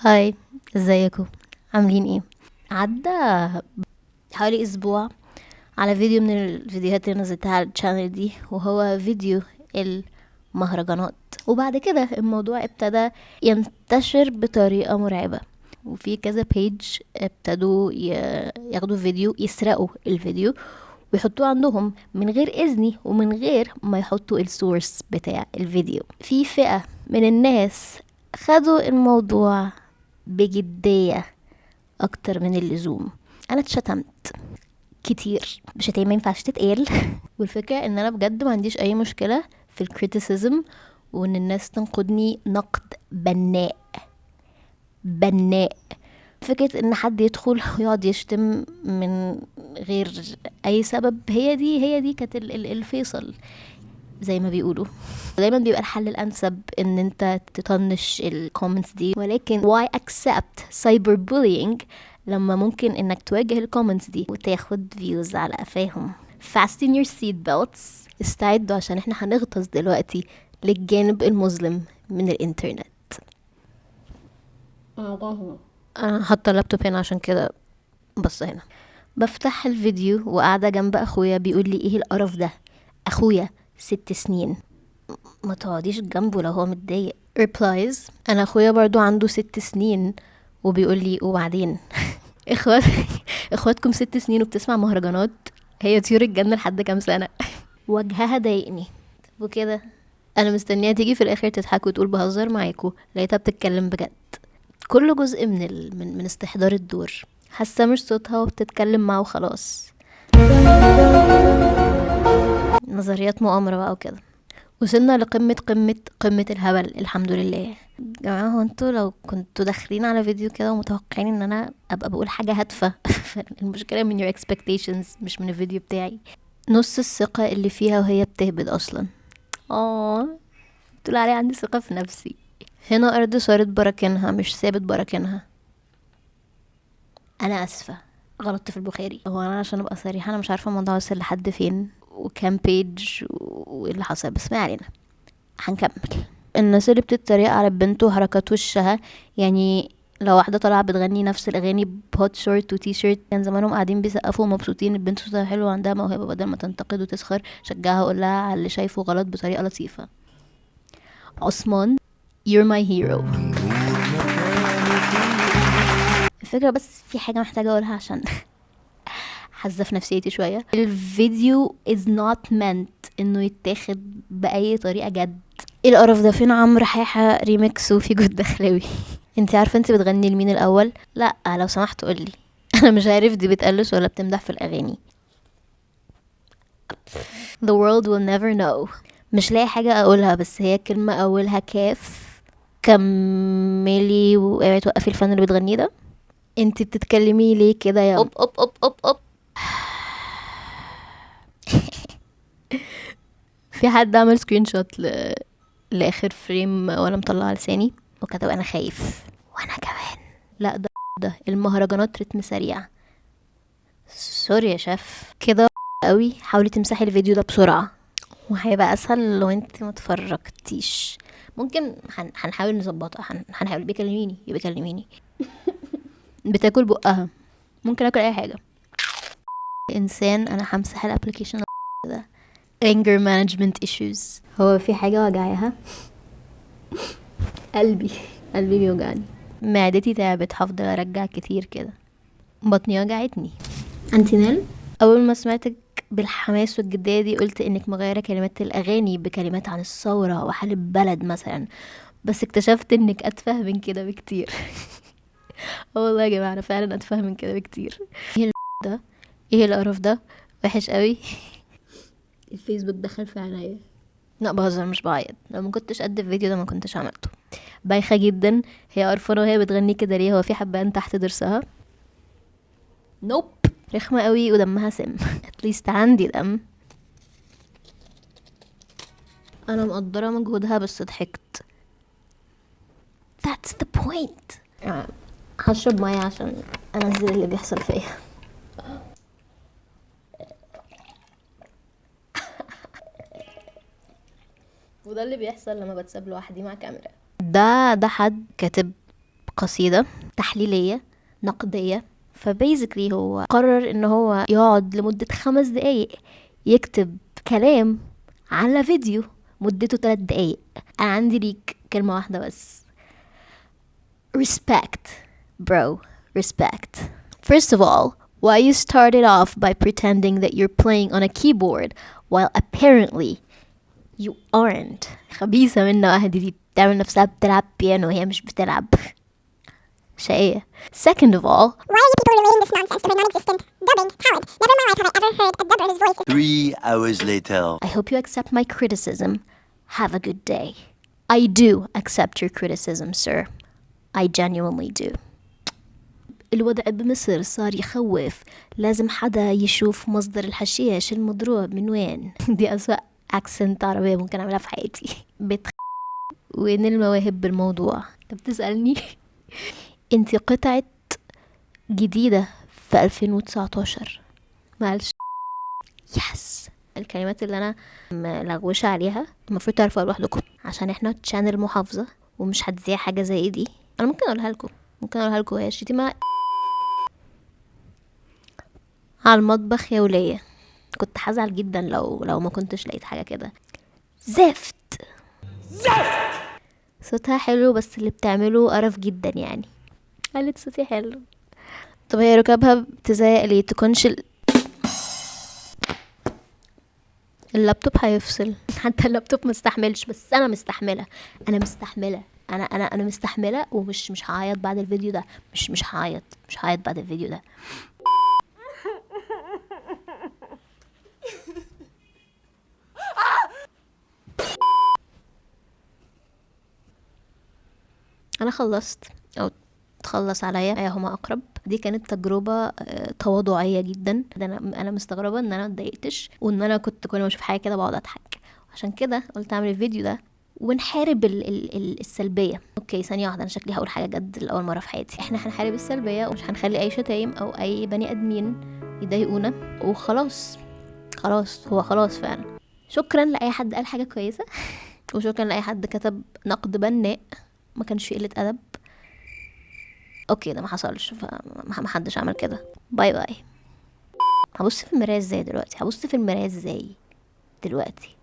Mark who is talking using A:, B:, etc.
A: Hi، ازيكم؟ عاملين ايه؟ عدى حوالي اسبوع على فيديو من الفيديوهات اللي نزلتها على ال channel دي، وهو فيديو المهرجانات. وبعد كده الموضوع ابتدى ينتشر بطريقة مرعبة، وفي كذا page ابتدوا ياخدوا فيديو، يسرقوا الفيديو ويحطوه عندهم من غير إذني ومن غير ما يحطوا ال source بتاع الفيديو. في فئة من الناس خدوا الموضوع بجدية أكتر من اللزوم. أنا اتشتمت كتير بشتايم ما ينفعش تتقال. والفكرة إن أنا بجد ما عنديش أي مشكلة في ال criticism وإن الناس تنقدني نقد بناء بناء. فكرة إن حد يدخل ويقعد يشتم من غير أي سبب، هي دي كانت الفيصل زي ما بيقولوا. دايما بيبقى الحل الأنسب إن أنت تطنش ال comments دي، ولكن why accept cyber bullying لما ممكن إنك تواجه ال comments دي وتاخد views على قفاهم. Fasten your seat belts، استعدوا عشان احنا هنغطس دلوقتي للجانب المظلم من الإنترنت. أنا حاطة اللابتوب هنا عشان كده بص هنا. بفتح الفيديو وقاعدة جنب أخويا بيقول لي إيه القرف ده؟ أخويا 6 سنين، ما تقعديش جنبه لو هو متضايق. Replies، أنا أخويا برضو عنده 6 سنين وبيقول لي وبعدين. إخواتكم 6 سنين وبتسمع مهرجانات؟ هي طيور الجنة لحد كام سنة؟ وجهها ضايقني وكده. أنا مستنية تيجي في الآخر تضحك وتقول بهزر معاكو، لقيتها بتتكلم بجد. كل جزء من استحضار الدور، حاسة مش صوتها وبتتكلم معه وخلاص. نظريات مؤامرة بقى وكده. وصلنا لقمة قمة قمة الهبل الحمد لله. جماعة هو انتوا لو كنتوا داخلين على فيديو كده ومتوقعين ان انا ابقى بقول حاجة هادفة، المشكلة من your expectations مش من الفيديو بتاعي. نص الثقة اللي فيها وهي بتهبد اصلا. تقول عليها عندي ثقة في نفسي. هنا ارض صارت براكنها مش ثابت براكنها. انا اسفة غلطت في البخاري. هو انا عشان ابقى صريحة انا مش عارفة الموضوع وصل لحد فين وكام بيج وايه اللي حصل، بس ما علينا هنكمل. الناس اللي بتتريق على البنت وحركات وشها، يعني لو واحدة طالعة بتغني نفس الأغاني ب hot short و T-shirt كان زمانهم قاعدين بيسقفوا ومبسوطين، البنت صوتها حلو وعندها موهبة، بدل ما تنتقد وتسخر شجعها وقول لها على اللي شايفه غلط بطريقة لطيفة. عثمان you're my hero. الفكرة بس في حاجة محتاجة أقولها عشان حزة في نفسيتي شوية. الفيديو is not meant إنه يتاخد بأي طريقة جد. ايه القرف ده؟ فين عمرو حاحة ريميكس وفي جود دخلاوي؟ انت عارفة انت بتغني لمين الأول؟ لا لو سمحت قولي. أنا مش عارف دي بتقلس ولا بتمدح في الأغاني. The world will never know. مش لاقي حاجة أقولها، بس هي كلمة أولها كاف. كملي واوعي توقفي الفن اللي بتغنيه ده. انت بتتكلمي ليه كده يا
B: أوب أوب أوب أوب أوب؟
A: في حد عمل screenshot لآخر frame وانا مطلعه لساني وكتب انا خايف وانا كمان. لا ده المهرجانات رتم سريع. sorry يا شيف كده قوي. حاولي تمسحي الفيديو ده بسرعة وهيبقى اسهل لو انت ما اتفرجتيش. ممكن هنحاول نظبطها. هنحاول. بيكلميني يبقى كلميني. بتاكل بقها، ممكن اكل اي حاجة. انسان انا همسح ال application ده. anger management issues. هو في حاجة وجعاها؟ قلبي بيوجعني، معدتي تعبت، هفضل ارجع كتير كده، بطني وجعتني. انتينال اول ما سمعتك بالحماس والجدية دي قلت انك مغيرة كلمات الاغاني بكلمات عن الثورة وحال البلد مثلا، بس اكتشفت انك اتفه من كده بكتير. والله يا جماعة انا فعلا اتفه من كده بكتير. ايه ده؟ ايه القرف ده؟ وحش قوي. الفيسبوك دخل في عينيا. لا بهزر مش بعيط، لو ما كنتش قد الفيديو ده ما كنتش عملته. بايخة جدا، هي قرفانة وهي بتغني كده ليه؟ هو في حبان تحت ضرسها؟ نوب. رخمة قوي ودمها سم. at least عندي دم. انا مقدرة مجهودها بس ضحكت. That's the point. هشرب مية عشان انزل اللي بيحصل فيا. وده اللي بيحصل لما بتساب لوحدي مع كاميرا. ده حد كاتب قصيدة تحليلية نقدية. ف basically هو قرر ان هو يقعد لمدة 5 دقايق يكتب كلام على فيديو مدته 3 دقايق. انا عندي ليك كلمة واحدة بس، respect bro, respect. First of all, why you started off by pretending that you're playing on a keyboard while apparently you aren't. خبيثة منا واحدة دي، بتعمل نفسها بتلعب بيانو وهي مش بتلعب. شقية. Second of all,
B: why are you people relating this nonsense to my non-existent dubbing talent? Never in my life have I ever heard a dubber whose voice is
C: 3 hours later.
A: I hope you accept my criticism. Have a good day. I do accept your criticism, sir. I genuinely do. الوضع بمصر صار يخوف، لازم حدا يشوف مصدر الحشيش المضروب من وين. دي أسوأ accent عربية ممكن أعملها في حياتي. وين المواهب بالموضوع؟ انت بتسألني؟ انتي قطعة جديدة في 2019. معلش. yes، الكلمات اللي انا ملغوشة عليها المفروض تعرفوها لوحدكم، عشان احنا channel محافظة ومش هتذيع حاجة زي دي. انا ممكن اقولها لكم، ممكن اقولها لكم. هي الشتيمة على المطبخ يا ولية. كنت هزعل جدا لو ما كنتش لقيت حاجة كده. زفت زفت. صوتها حلو بس اللي بتعمله قرف جدا يعني. قالت صوتي حلو. طب هي ركابها بتزيق ليه؟ تكونش اللابتوب هيفصل. حتى اللابتوب ما استحملش، بس انا مستحمله، انا مستحمله، انا انا انا مستحمله، ومش مش هعيط بعد الفيديو ده. مش هعيط، مش هعيط بعد الفيديو ده. انا خلصت او تخلص عليا ايهما اقرب. دي كانت تجربة تواضعية جدا. ده انا مستغربة ان انا ما اتضايقتش، وان انا كنت كل ما اشوف حاجة كده بقعد اضحك. عشان كده قلت اعمل الفيديو ده ونحارب السلبية. okay ثانية واحدة، انا شكلي هقول حاجة جد لأول مرة في حياتي. احنا هنحارب السلبية ومش هنخلي اي شتايم او اي بني ادمين يضايقونا، وخلاص خلاص، هو خلاص فعلا. شكرا لاي حد قال حاجة كويسة، وشكرا لاي حد كتب نقد بناء ما كانش فيه قلة ادب. okay ده ما حصلش، فما حدش عمل كده. bye bye. هبص في المراية ازاي دلوقتي؟ هبص في المراية ازاي دلوقتي؟